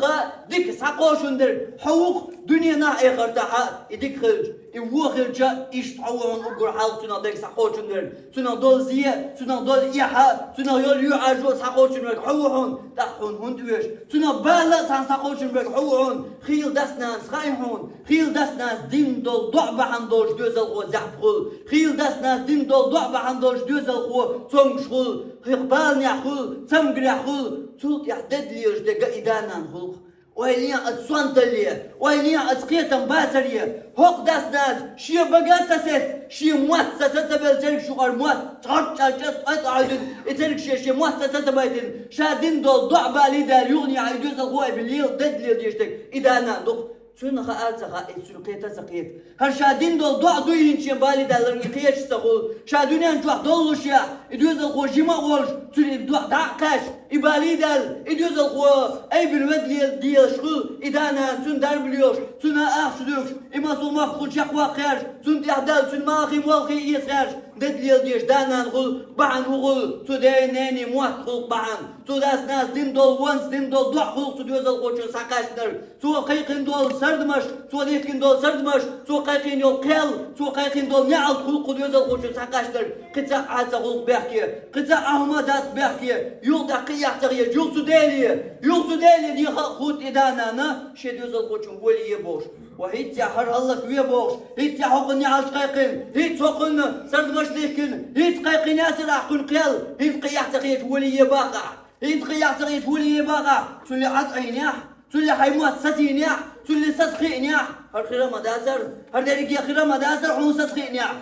дика схьакхочун дерг хьо ву-кх дуьненахь а, эхартахь а. И дика хилча, и вон хилча, иштта хьо ву хьуна уггар хьалха цунах дерг схьакхочун верг. Цунах долу зе, цунах долу эхь, цунах йолу юьхьӀаьржо схьакхочун верг хьо ву хьуна, тӀаккха хьуна хӀунда оьшу? Цунах бала а цхьаьна схьакхочун верг хьо ву хьуна. Хийла дас-нанас хаьий хьуна? Хийла дас-нанас дина долу доӀа бахьана долуш доьзалхо заьӀап хуьлу. Хийла дас-нанас дина долу доӀа бахьана долуш доьзалхо цомгуш хуьлу. Хьекха баланехь хуьлу, цамгарехь хуьлу. Цул тӀаьхьа дедда лелаш дерг и да-нана хуьлу-кх. Ойла е аса сонталле, ойла е аса кхетам бацаре. ХӀокху дас-нанас шен бага а ца сецна, шен мотт саца ца белла, цергаш юкъара мотт чӀарчӀа-чӀарчӀа ткъа а хьуьдина, и цергаш шен, шен мотт саца ца байтина, ша дина долу доӀа балий дала юханехьа и доьзалхо а бен лела, дедда лела дезаш дерг и да-нана ду-кх. Цунна хаа а ца хаьа, и цуьнан кхета а ца кхета. ХӀара ша дина долу доӀа дуй хӀинца шен балий даларна и кхеташ ца хуьлу. Ша дуьнен чохь доллушехь, и доьзалхо жима а волуш, цуьнан и доӀа дӀа а кхаьчна, и балий даьлла, и доьзалхо айбина ведда лела дезаш хуьлу, и да-нана цунна дарба лоьхуш, цунна ахча дуьгуш, и массо а махкахула чекхваккха гӀерташ, цунна тӀехь даьлла, цуьнан малхий-молхий эца гӀерташ, дедда лела дезаш да-нана хуьлу, бахьана хӀун хуьлу, цу ден-ненан мотт хуьлу-кх бахьана. Цу дас-нанас дина долу, ванца дина долу доӀа хуьлу-кх цу доьзалхочун схьакхаьчнарг. Цо кхайкхина долу сардамаш, цо дихкина долу сардамаш, цо кхайкхийна йолу кхел, цо кхайкхийна долу неӀалт хуьлу-кх цу доьзалхочун схьакхаьчнарг. Кхин цхьа а Ӏа ца гӀуллакх бехке, кхин цхьа а Ӏа хӀума а дац бехке, юха тӀаккха кхин а эхь ца хеташ, юха цу Деле, юха цу Деле деха а хӀутту и да-нана, шен доьзалхочун воли е бохуш. Ва хӀинццехь хӀара хӀаллакве бохуш, хӀинццехь хӀокхунна неӀалт кхайкхина, хӀинца хӀокхунна сардамаш дихкина, хӀинца кхайкхийна яцара ахь кхуьнан кхел, хӀинца кхин а эхь ца хеташ воли е боху ахь. ХӀинца кхин а эхь ца хеташ воли е боху ахь, цул а Ӏад Ӏийна ахь, цул а хьайн мотт сацийна ахь, цул а саца хиъна ахь. ХӀара хир а ма дацара, хӀара дерриге хир а ма дацара хьуна саца хиъна ахь.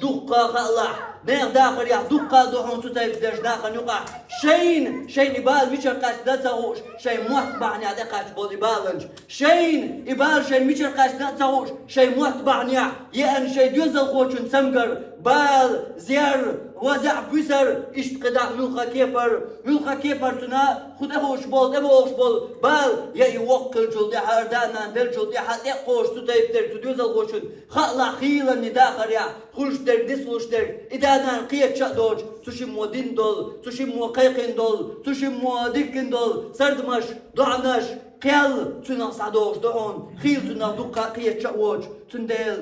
Дуккха а хаалахь, нехан дахарехь дуккха а ду хьуна цу тайпа дерш нахана юкъахь. Шайна, шайна и бала мичара кхаьчна ца хууш, шайн мотт бахьанехь тӀекхаьчна болу и баланча. Шайна и бала шайна мичара кхаьчна а ца хууш, шайн мотт бахьанехь, еана шайн доьзалхочун цамгар, бала, зер, ва заьӀап висар, иштта кхидӀа а муьлхха кепара, муьлхха кепара цунна хӀун тӀехууш болу, тӀебогӀуш болу бала, я и воккха хиллачул тӀаьхьа, да-нана деллачул тӀаьхьа тӀе а кхочуш цу тайпа дерг цу доьзалхочун, хаалахь хийланна дахарехь, хуьлуш дерг, дицлуш дерг, и да-нана кхеташ а доцуш, цу шиммо дина долу, цу шиммо кхайкхийна долу, цу шиммо дихкина долу сардамаш, доӀанаш, кхел цунах схьадогӀуш ду хьуна, хийла цунах дуккха а кхеташ а воцуш, цундела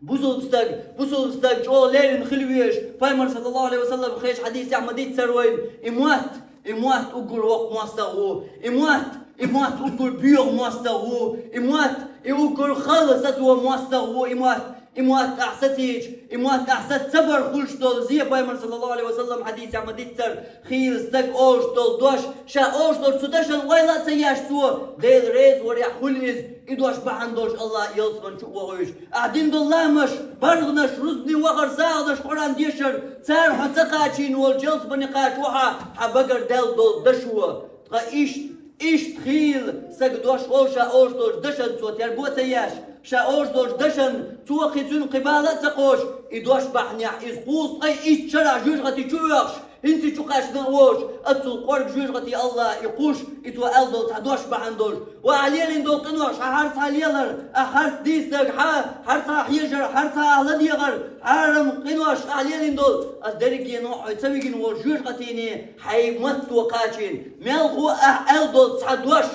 Бусулба стаг, бусулба стаг чӀогӀа леррина хила везаш, пайхамар, саллаллаху Ӏалайхи ва саллам, кхечу хьадисехь ма-дийццара вайна, и мотт, и мотт уггар воккха мостагӀа ву, и мотт, и мотт уггар боьха мостагӀа ву, и мотт, и уггар хала сацо мостагӀа ву, и мотт, и мотт ахь сацийча, и мотт ахь саца ца бар хуьлуш долу зе, пайхамар, саллаллаху Ӏалайхи ва саллам, хьадисехь ма-дийццара, хийла стаг олуш долу дош, ша олуш долчу цу дашан ойла а ца еш цо, Дела реза варехь хуьлу иза, и дош бахьана долуш Аллах ялсамани чу а вохуьйтуш. Ахь дина долу ламазаш, бархӀанаш, рузбане вахар, сагӀанаш, Къуръан дешар, цара хьо ца кхачийна волчу ялсамани кхача ву хьо, хьан багара даьлла долу дашо. Ткъа иштта, иштта хийла стаг дош олуш, ша олуш долчу дашан цо терго а ца еш, ша олуш долчу дашан цо кхин цуьнан кхин бала а ца кхочуш, и дош бахьанехь иза кхузткъе итт шарахь жоьжахати чу оьхуш, хӀинца чу кхаьчна а воцуш, оццул кӀорга жоьжахати Аллах и кхуьйсуш, и цо аьлла долу цхьа дош бахьана долуш. Ва ахь лелийна долу къинош, хьан харцахьа лелар, ахь харц дийцинарг, хьан харцахьа хьежар, харцахьа ахь ладегӀар, хьарам къинош ахь лелийна долу, аса дерригенах хьо ца вигина волу жоьжахатине хьайн матто кхачийна. Мелхо ахь аьлла долу цхьа дош,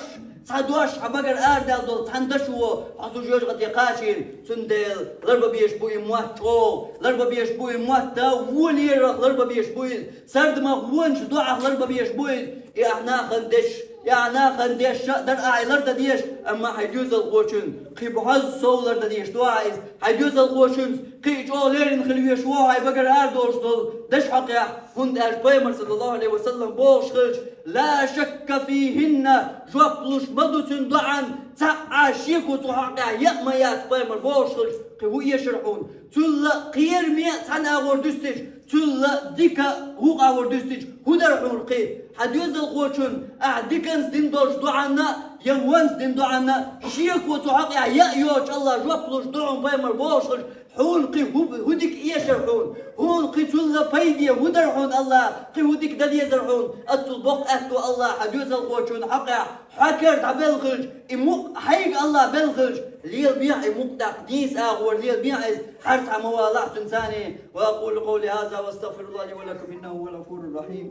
цхьа дош, хьан багара арадаьлла долу цхьана дашо хьо цу жоьжахате кхачийна, цундела ларбан безаш бу и мотт чӀогӀа, ларбан безаш бу и мотт, да, вон лерарх ларбан безаш бу иза. Сардамах вончу доӀах ларбан безаш бу иза. И ахь нахана деш, и ахь нахана деш ша а дара ахь и лардан дезаш, амма хьайн доьзалхочун кхин бӀозза сов лардан дезаш ду ахь иза. Хьайн доьзалхочуьнца кхин а чӀогӀа леррина хила везаш ву хьо хьайн багара арадолуш долу даш хьокъехь, хӀунда аьлча пайхамар, саллаллаху Ӏалайхи ва саллам, бохуш хилча, ла шакка фихинна, жоп луш ма ду цуьнан доӀан, цхьа а шеко цу хьокъехь яа а ма яц, пайхамар бохуш хилча, кхин хӀун эшар хьуна? Цул а кхераме а цхьана агӀор дуьстича, цул а дика вукху агӀор дуьстича, хӀун дара хьуна кхин? Хьан доьзалхочун ахь диканца дина долчу доӀанна а, я вонца дина доӀанна а, шеко цу хьокъехь яа йоцуш Аллах жоп луш ду хьуна, пайхамар бохуш хилча, хьуна кхин хӀу-, хӀун дика эшар хьуна? Хьуна кхин цул а пайде хӀун дара хьуна Аллах? Кхин хӀун дика дан дезара хьуна? Оццул боккха аьтто Аллах хьан доьзалхочун хьокъехь хьан кара дӀабелла хилча, и мукъ хьайга Аллах белла хилча, лелабехьа и мукъ даккха, нийса агӀор лелабехьа иза, харцахьа ма валахь цуьнан царний. Ва акъулу къавли хаза ва астагфируллаха ли ва лакум, иннаху хувал гӀафуру рахим.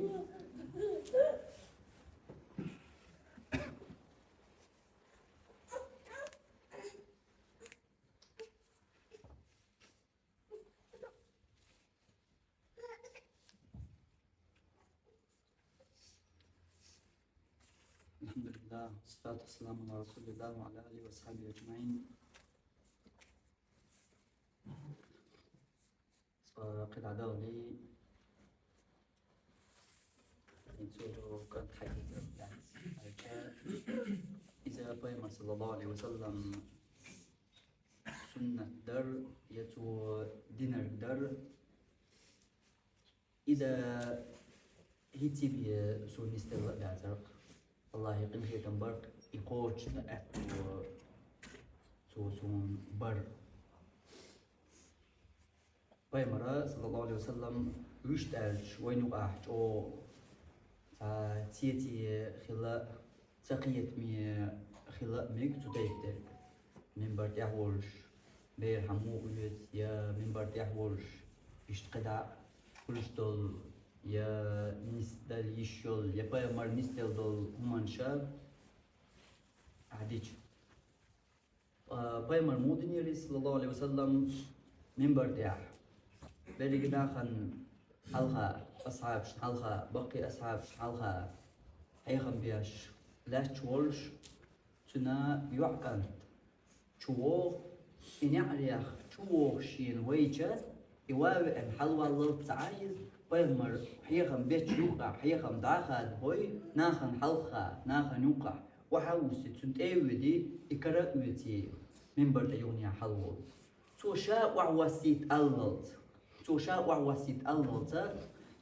الحمد لله، والصلاة والسلام على رسول الله وعلى آله وأصحابه أجمعين. Цкъа кхидӀа далале, хӀинца цу кӀант хьайза дац. Хьайча иза пайхамар, саллаллаху Ӏалайхи ва саллам, суннат дар, я цо динарг дар, иза хӀинций бен суна нисделла а дацара-кх. Аллахьан къинхетам бар-кх, и кхочуш дан аьтто цо суна бар. Пайхамара, саллаллаху Ӏалайхи ва саллам, вуьшта аьлча, вайна юкъахь чӀогӀа цхьа цеций хила а, ца кхетаме хила а мега цу тайпа дерг. Минбар тӀехь волуш, бер хьан муха оьцу, я минбар тӀехь волуш, иштта кхидӀа а хуьлуш долу, я нисдала йиш йолу, я пайхамар нисделла долу хӀуманаш ахь дича. Ткъа пайхамар муха динера иза, саллаллаху Ӏалайхи ва саллам, минбар тӀехь? Берриге нахана хьалха, асхьабашна хьалха, баккхий асхьабашна хьалха хьехам беш лаьтташ волуш, цуьнан йоӀ кӀант чу вогӀу, и неӀарех чу вогӀуш шена вайча, и ван веана хьалаваллалц ца Ӏа иза, пайхамар хьехам бечу юккъехь хьехам дӀа а хадабой, нахана хьалха, нахана юккъехь охьа а вуссий, цуьнан тӀе а воьдий, и кара а оьций, минбар тӀе юханехьа хьалаволу. Цо ша охьавоссийта аллалц, цо ша охьавоссийта аллалца,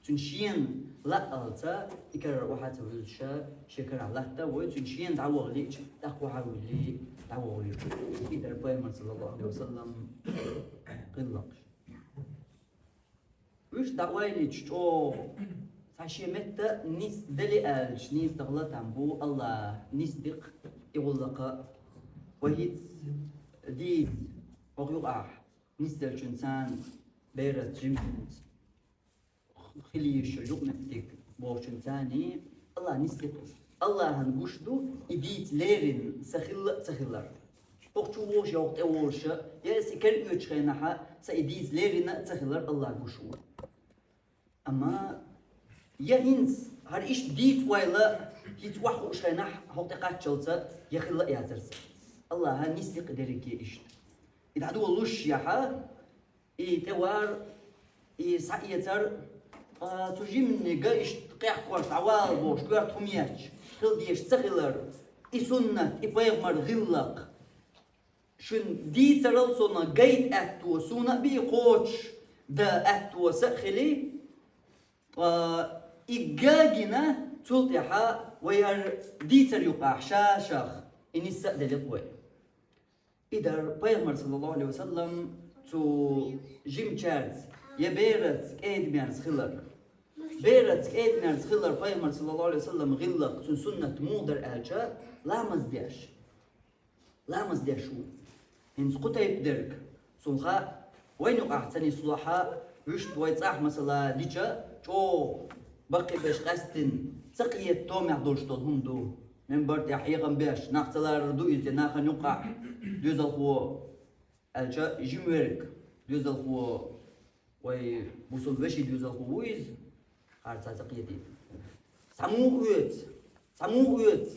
цуьнан шена лаалца, и карара охьа а ца вуьллуш, шен карахь латта а вой, цуьнан шена дӀаваха лиъча, тӀаккха охьа а вуьллий, дӀаваха лиъча. И дара пайхамар, саллаллаху Ӏалайхи ва саллам, гӀиллакхаш. Уьш дӀа ойла йича чӀогӀа, цхьа шен метта нисдале аьлча, нийса даха латам бу, Аллах нисди-кх и гӀуллакха а. Вай хӀинца дийца, хӀокху юкъахь нисделлачун царна, бераца жимчунца хила йиш йолу юкъаметтиг бохучун царний, Аллах нисди-кх. Аллахьан гуш ду и дийца леррина са хилла а, ца хилар. ХӀокху чу вогӀуш, я хӀокху тӀе вогӀуш, я аса и кара оьцучу хенахь, сан и дийца лерина а ца хилар Аллах гуш ву. Амма я хӀинца хӀара иштта дийца ойла, хӀинца охьахууш хенахь, хӀокху тӀе кхаччалца я хилла а яцара сан. Аллаха нисдикъ дерриге иштта. И дӀадолалуш яхьа, и тӀе вар, и схьаэцар, а, цу жиманиг иштта къехкош дӀавала бохуш, коьрта хӀума етташ, хила дезаш ца хилар, и суннат, и пайхамар гӀиллакх. Шуна дийцарал сона гайта аьтто суна а бий, кхочуш дан аьтто сан а хили, ткъа и гагина цул тӀаьхьа вай хӀара дийцар юкъахь ша-шах и нисса а делира вай. И дара пайхамар, саллаллаху Ӏалайхи ва саллам, цу жимачаьрца я бераца кӀедамерца хилар. Бераца кӀедамерца хилар пайхамар, саллаллаху Ӏалайхи ва саллам, гӀиллакх, цуьнан суннат муха дара аьлча, ламаз деш. Ламаз деш ву. ХӀинца кху тайпа дерг, суна хаьа, вайна юкъахь ца нислохьа, вуьшта вай цӀахь масала дича, чӀогӀа баккхийберш къаьстина, ца кхета томехь долуш долу хӀума ду. Мембар тӀехь хьехам беш, нах ца ларар ду иза, нахана юкъахь доьзалхо аьлча, жима верг, доьзалхо, вай бусулба вешин доьзалхо ву иза, харца ца кхетийта. Цхьа муха оьцу, цхьа муха оьцу.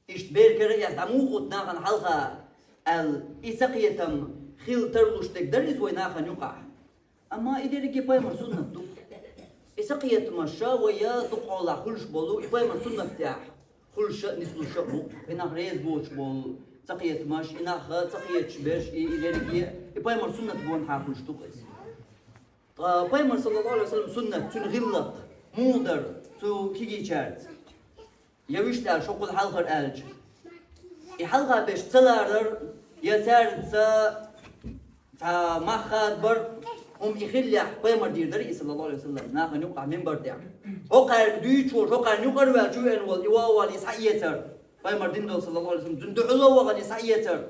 Иштта бер кара а эцна, муха оьцу нахана хьалха аьлла, и ца кхетам хила тарлуш дерг дара иза вай нахана юкъахь. Амма и дерриге пайхамар суннат ду. И ца кхетамаш ша вай я дукха хьолахь хуьлуш болу, и пайхамар суннат тӀехь хуьлуш а, нислуш а бу. И нах реза боцуш болу ца кхетамаш, и нах ца кхеташ берш, и, и дерриге, и пайхамар суннат гонахьа хуьлуш ду иза. Ткъа пайхамар, саллаллаху Ӏалайхи ва саллам, суннат, цуьнан гӀиллакх муха дара цу кегийчаьрца? Я вуьшта аьлла, шо кхул хьалхара аьлча, и хьалха берш ца ларар, я цаьрца цхьа мах хадабар, хӀума и хиллехь, пайхамар дийр дара и, саллаллаху Ӏалайхи ва саллам, нахана юкъахь мимбар тӀехь. ХӀокхаьрга дуьйцуш волуш, хӀокхарна юкъара ваьлла чу веана волу и воввала и схьаэцар. Пайхамар дина долу, саллаллаху Ӏалайхи ва саллам, цуьнан дуьхьало вахана и схьаэцар.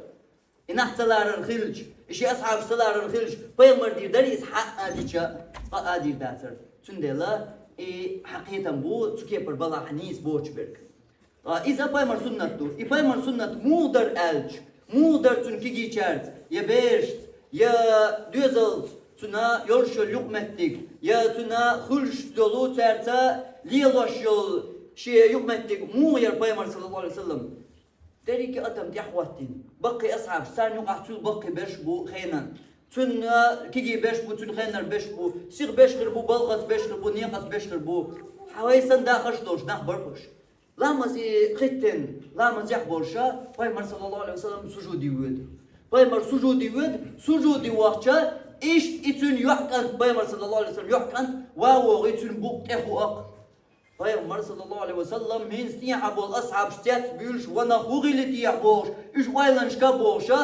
И нах ца ларар хилча, и ши асхьабаш ца ларар хилча, пайхамар дийр дара иза хьаъ а дича, цкъа а дийр дацара. Цундела и хьан кхетам бу, цу кепара балахь нийса боцуш берг. Ткъа иза пайхамар суннат ду. И пайхамар суннат муха дара аьлча, муха дара цуьнан кегийчаьрца, я берашца, я доьзалца, цуьнан йолуш йолу юкъаметтиг, я цуьнан хуьлуш долу цаьрца лелош йолу шен юкъаметтиг муха яра пайхамар, саллаллаху Ӏалайхи ва саллам? Дерриге адам тӀехӀоттийна. Баккхий асхьабаш, царна юкъахь цуьнан баккхий берш бу хенан. Цуьнан кегий берш бу, цуьнан хеннара берш бу, сиха берш хир бу, балхаца берш хир бу, некъаца берш хир бу. Хьан вай санна дахарш долуш нах бара уьш. Ламазе хӀиттина, ламазехь болуша, пайхамар, саллаллаху Ӏалайхи ва саллам, сужуде воьду. Пайхамар сужуде воьду, сужуде вахча, иштта и цуьнан йоӀ кӀант, пайхамар, саллаллаху Ӏалайхи ва саллам, йоӀ кӀант, ва вогӀий цуьнан букъ тӀе хуакх. Пайхамар, саллаллаху Ӏалайхи ва саллам, хӀинца тӀехьа болу асхьабаш цец буьйлуш, ванах хӀун хили техьа бохуш, уьш ойланашка бохуша,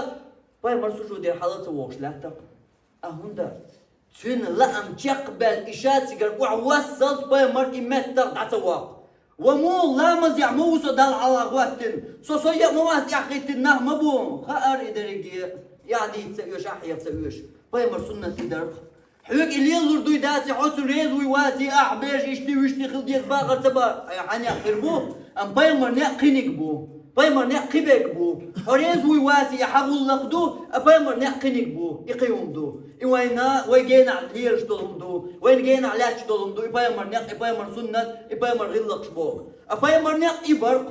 пайхамар сужудера хьала ца вогӀуш лаьттара. А хӀунда? Цуьнан лаам чекхбаьлла, и ша цигара охьавоссалц пайхамар и меттах дӀа ца воккху. Ва муха ламазехь ма ву со Далла хьалха хӀоттина? Со, со яа ма вац тӀеххӀиттина нах ма бу. Хаара и дерриге, и хьадийца ца оьшу, ахь хьеха ца оьшу. Пайхамар суннат и дарх. Хьоьга и лелалур дуй даций, хьо цу реза вуй ваций, ахь беш, иштта, вуьшта хила деза бахар ца бан, хьан, хьан некъ хир бу, амма пайхамар некъ кхиниг бу. Пайхамар некъ кхиберг бу. Хьо реза вуй ваций, хьан гӀуллакх ду, а пайхамар некъ кхиниг бу. И кхин хӀума ду. И вайна, вай генахь лелаш долу хӀума ду. Вайна генахь лаьтташ долу хӀума ду. И пайхамар некъ, и пайхамар суннат, и пайхамар гӀиллакхаш боху. А пайхамар некъ и барх.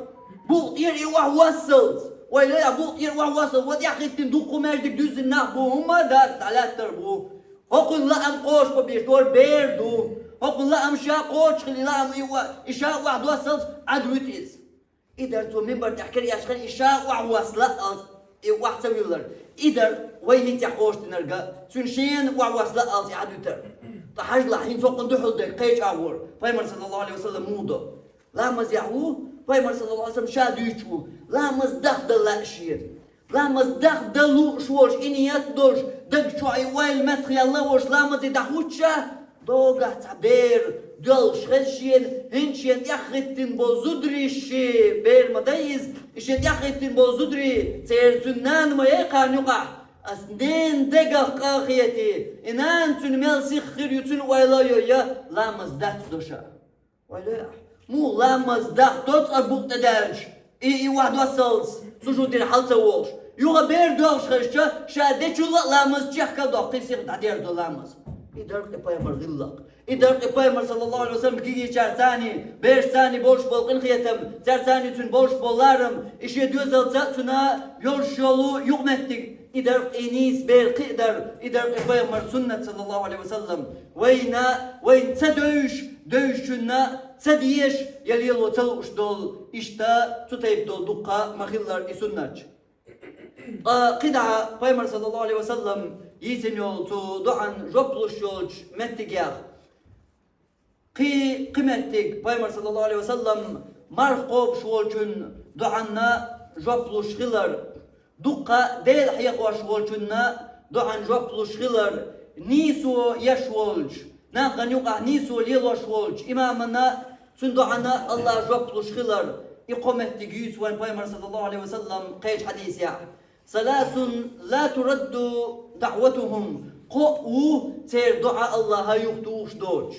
Букъ тӀера и охьавоссалц. Вай лай а букъ тӀера охьавоссалц. Ва тӀеххӀиттина дуккха маьждиг дуьззина нах бу. ХӀумма а дац, дӀалаьттар бу. ХӀокхуьнан лаам кхочуш бан беш дора бер ду. ХӀокхуьнан лаам ша кхочуш хила, и лаам и ва-, и ша охьадоссалц Ӏад вуьту иза. И дара цо мимбар тӀехь кара эшхана, и ша охьавосса лаалц, и охьа ца виллар. И дара вай хӀинцехь кхочушдинарг, цуьнан шена охьавосса лаалц и Ӏад вуьтар. Ткъа хьажалахь, хӀинца хӀокхуьнан дуьхьал дерг кхечу агӀор. Пайхамар, саллаллаху Ӏалайхи ва саллам, муха до? Ламазехь ву, пайхамар, саллаллаху Ӏалайхи ва саллам, ша дуьйцуш ву. Ламаз дахдала лаьа шена. Ламаз дахдала лууш волуш, и ниет долуш, даг чохь и ойла меттахъяьлла волуш, ламазе дӀахӀуттуш ша, догахь цхьа бер доьлхуш хеза шена, хӀинца шена тӀеххӀиттина болу зударий ши, бер ма дай иза, и шен тӀеххӀиттина болу зударий, церан цуьнан нана ма яй кхарна юкъахь, ас ненан дегах къа а хетий, и нана цуьнан мел сиха хир ю, цуьнан ойла а йой, я ламаз дац до ша. Вай ле, муха ламаз дахдо цкъа букъ тӀе даьлча, и, и охьадоссалц, сужудера хьала ца вогӀуш. Юха бер доагӀаш хезча, ша дечул а ламаз чехка доккхий сих дӀадерзо ламаз. И дар-кх и пайхамар гӀиллакх. И дар-кх и пайхамар, саллаллаху алейхи ва саллям, кегийчар царни, бераш царни болаш бола къинхетам, цар царни цун болаш бола ларам, и шен доьзалца цунна йолаш йола юкъаметтиг, и дар-кх и нийса бер кхиадар, и дар-кх и пайхамар суннат, саллаллаху алейхи ва саллям. Вайна, вайна ца девзаш, девзачунна ца дезаш, я лело ца луш дола, иштта цу тайпа дола дуккха ма хиллара и суннаташ. Ткъа кхидӀа пайхамар, саллаллаху алейхи ва саллям, йийцина йола цу дуӀан жоп луш йолча меттигех. Кхы, кхы меттиг пайхамар, саллаллаху алейхи ва саллям, марха кхобаш волчун дуӀанна жоп луш хилар, дуккха Даьла хьехош волчунна дуӀан жоп луш хилар, нийсо еш волча, нахана юкъахь нийсо лелош волча имамана, цун дуӀанна Аллахьа жоп луш хилар, и кхо меттиг юьйцу вайна пайхамар, саллаллаху алейхи ва саллям, кхеча хьадисехь: «ثلاث لا ترد دعوتهم». Кхоъ ву церан дуӀа Аллахьа юхатухуш доцуш.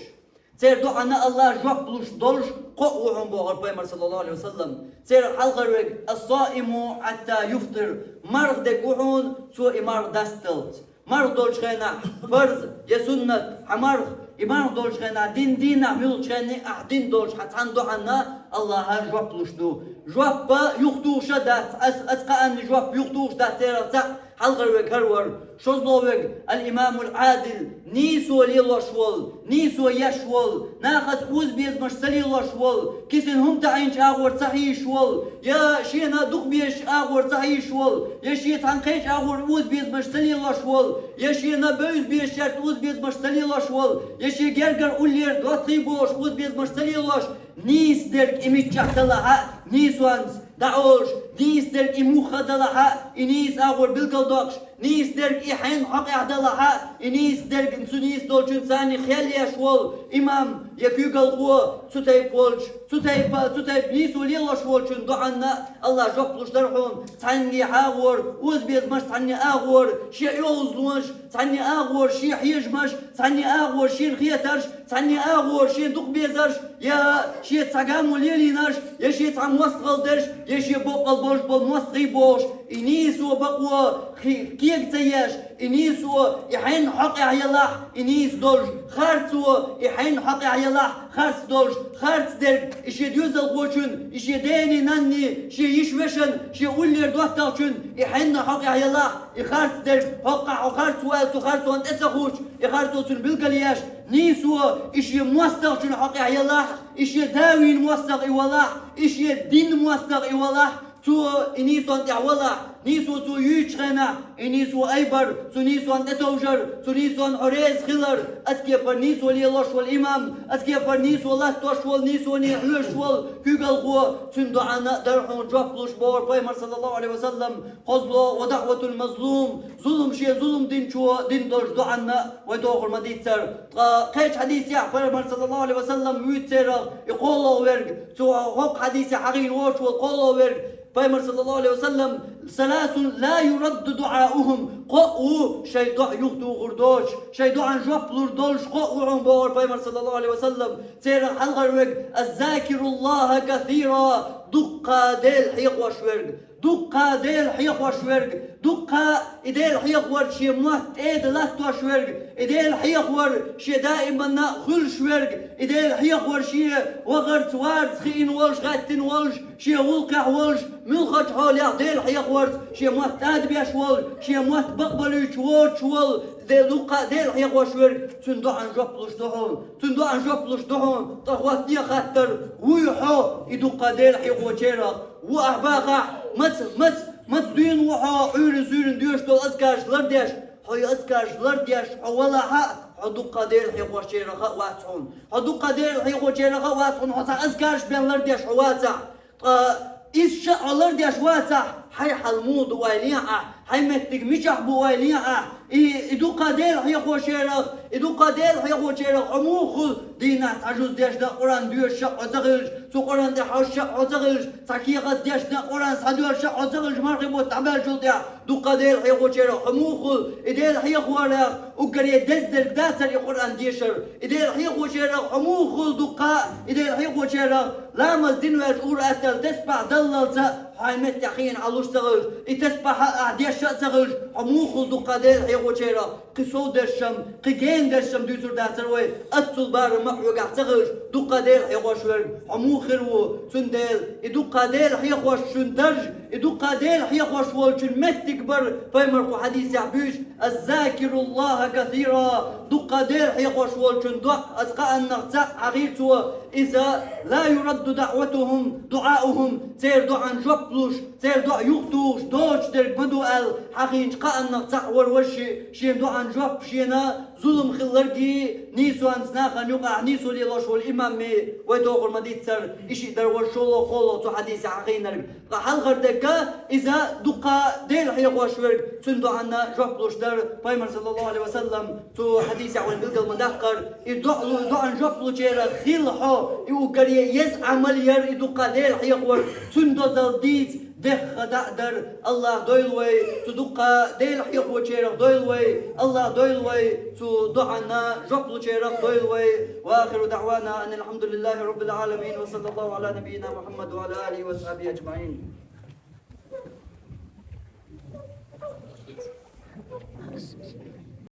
Церан дуӀанна Аллахьа жоп луш долуш кхоъ ву хьуна бохура пайхамар, саллаллаху алейхи ва саллям. Церан хьалхара верг: «الصائم حتى يفطر». Марха дерг ву хьуна, цо и марха дасталц. Марха долчу хенахь, фарз я суннат хьан марха, и марха долчу хенахь дина дийнахь муьлххачу хенахь ахь дина долчу хьан цхьана дуӀанна Аллахьа жоп луш ду. Жоп юхатухуш а дац, ас, ас кхаанна жоп юхатухуш дац церах цхьаъ, хьалхара верг хӀара вара. ШозлагӀа верг: «الإمام العادل», нийсо лелош волу, нийсо еш волу, нахаца озабезамаш ца лелош волу, кисана хӀума таӀийначу агӀор ца хьийзаш волу, я шена дукха безачу агӀор ца хьийзаш волу, я шен цхьана кхечу агӀор озабезамаш ца лелош волу, я шена бевза безачаьрца озабезамаш ца лелош волу, я шен гергара уллера доттагӀий болуш озабезамаш ца лелош, нийса дерг и миччахь далахь а, нийсонца дӀаолуш, нийса дерг и муха далахь а, и нийса агӀор билгалдоккхуш, нийса дерг и хьенан хьокъехь далахь а, и нийса дерг цу нийса долчун царна хьал еш волу имам я куьйгалхо, цу тайпа волчу, цу тайпа, цу тайпа нийсо лелош волчун дуӀанна Аллахьа жоп луш дара хьуна, цхьаьнгге хьагӀора озабезамаш, цхьаьнгге агӀора шен оьгӀазлонаш, цхьаьнгге агӀора шен хьежамаш, цхьаьнгге агӀора шена хетарш, цхьаьнгге агӀора шен дукха безарш, я шен цхьа гамо лелийнарш, я шен цхьа мостагӀалла дерш, я шен боккъал болуш болу мостагӀий бохуш, и нийсо бакъо хи-, кега ца еш, и нийсо и хьенан хьокъехь ялахь, и нийса долуш, харцо и хьенан хьокъехь ялахь, харц долуш, харц дерг и шен доьзалхочун, и шен дений, нанний, шен йиш-вешан, шен уллера доттагӀчун и хьенан хьокъехь ялахь, и харц дерг хӀоккхахь хьо харц ву аьлла цу харцонна тӀе ца хууш, и харцо цунна билгалъеш, нийсо и шен мостагӀчун хьокъехь ялахь, и шен да вийна мостагӀа и валахь, и шен динан мостагӀа и валахь, цо и нийсонна тӀехь валахь, нийсо цо юьйцучу хенахь, и нийсо айбар, цу нийсонна тӀетовжар, цу нийсонна хьо реза хилар, ас кепара нийсо лелош волу имам, ас кепара нийсо латтош волу, нийсоне хьоьжуш волу куьйгалхо, цуьнан дуӀанна а дара хьуна жоп луш бохура пайхамар, саллаллаху алейхи ва саллям, кхозлагӀа: «ودعوة المظلوم», зулам шен зулам динчо дина долчу дуӀанна а вай тохур ма дийццара. Ткъа кхечу хьадисехь пайхамар, саллаллаху алейхи ва саллям, вуьйцу церах и кхоалгӀа верг, цу хӀокху хьадисехь хьахийна воцуш волу кхоалгӀа верг, пайхамар, саллаллаху алейхи ва саллям: «ثلاث لا يرد دعاؤهم». Кхоъ ву шайн дуӀа юхатухур доцуш, шайн дуӀан жоп лур долуш кхоъ ву хьуна бохура пайхамар, саллаллаху алейхи ва саллям. Церан хьалхара верг: «الذاكر الله كثيرا», дуккха Дела хьехош верг. Дуккха Дела хьехош верг, дуккха и Дела хьехавар шен мотт тӀеда латтош верг, и Дела хьехавар шен даиманна а хуьлуш верг, и Дела хьехавар шен вахарца, варца хиъна волуш, гӀаьттина волуш, шен гӀуллакхехь волуш, муьлххачу хьолехь Дела хьехаварца шен мотт тӀадабеш волу, шен мотт бакъболуьйтуш воцуш волу, Де-, дуккха Дела хьехош верг, цуьнан доӀан жоп луш ду хьуна, цуьнан доӀан жоп луш ду хьуна, ткъа хӀоттае хаттар, вуй хьо и дуккха Дела хьехочарах? Ву ахь бахахь, маца, маца, маца дуьйна ву хьо, Ӏуьйран-суьйран доьшуш долу азкараш лардеш? Хьо и азкараш лардеш хьо валахь а, хьо дуккха Дела хьехочарах а вац хьуна. Хьо дуккха Дела хьехочарах а вац хьуна, хьо цхьа азкараш бен лардеш хьо вацахь. Ткъа иза ша хьо лардеш вацахь, хьайн хьал муха ду ойла е ахь, хьайн меттиг мичахь бу ойла е ахь, и, и дуккха Дела хьехочарах, и дуккха Дела хьехочарах хьо муха хуьлу, дийнахь цхьа жуз дешна Къуръан доьшуш а хьо ца хилча, цу Къуръан тӀе хьожуш а хьо ца хилча, цхьа кехат дешна Къуръан схьадоьшуш а хьо ца хилча, мархи бутт дӀабаьллачул тӀаьхьа дуккха Дела хьехочарах хьо муха хуьлу, и Дела хьехорах уггаре деза дерг дацара и Къуръан дешар, и Дела хьехочарах хьо муха хуьлу дуккха, и Дела хьехочарах ламаз дина ваьлча ур-атталла тесбахь даллалца, Хьайн меттехь хиъна Ӏалуш ца хилча, и тасбихь ахь дешша а ца хилча, хьо муха хуьлу дуккха Дела хьехочарах, кхин сов дешшам, кхин гена дешшам дуьйцур дацара вай, аццул барам а хьоьгахь ца хилча, дуккха Дела хьехош верг, хьо муха хир ву, цундела, и дуккха Дела хьехош шун дарж, и дуккха Дела хьехош волчун меттиг бар, пайхамар кху хьадисехь буьйцу, «Аззакируллаха касира», дуккха Дела хьехош волчун доӀа, аса кхааннах цхьаъ хьахийра цо, иза, «ла юрадду даъватухум, дуъаухум», церан доӀан жоп луш, церан доӀа юхатухуш доцуш дерг ма ду аьлла, хьахийначу кхааннах цхьаъ вара важа ши, шен доӀан жоп шена зулам хилларгий, нийсонца нахана юкъахь нийсо лелош волу имамми, вай тохур ма-диццара, и шиъ дара важа шолгӀа, кхоалгӀа цу хьадисехь хьахийнарг. Ткъа хьалхара дерг, иза дуккха Дела хьехош верг, цуьнан доӀанна жоп луш дара, пайхамар, саллаллаху Ӏалайхи ва саллам, цу хьадисехь вайна билгал ма-даккхара, и доӀа лу-, доӀан жоп лучарах хила хьо, и уггаре еза Ӏамал яра и дуккха Дела хьехор, цуьнан дозалла дийца, дехха дӀа а дара. АллахӀа дойла вай цу дуккха Дела хьехочарах, дойла вай, АллахӀа дойла вай цу доӀанна жоп лучарах, дойла вай. Ва ахиру даъвана анил хьамдулиллахи раббил Ӏаламин. Ва саллаллаху Ӏала набийина Мухьаммад ва Ӏала алихи ва сахьбихи аджмаӀин.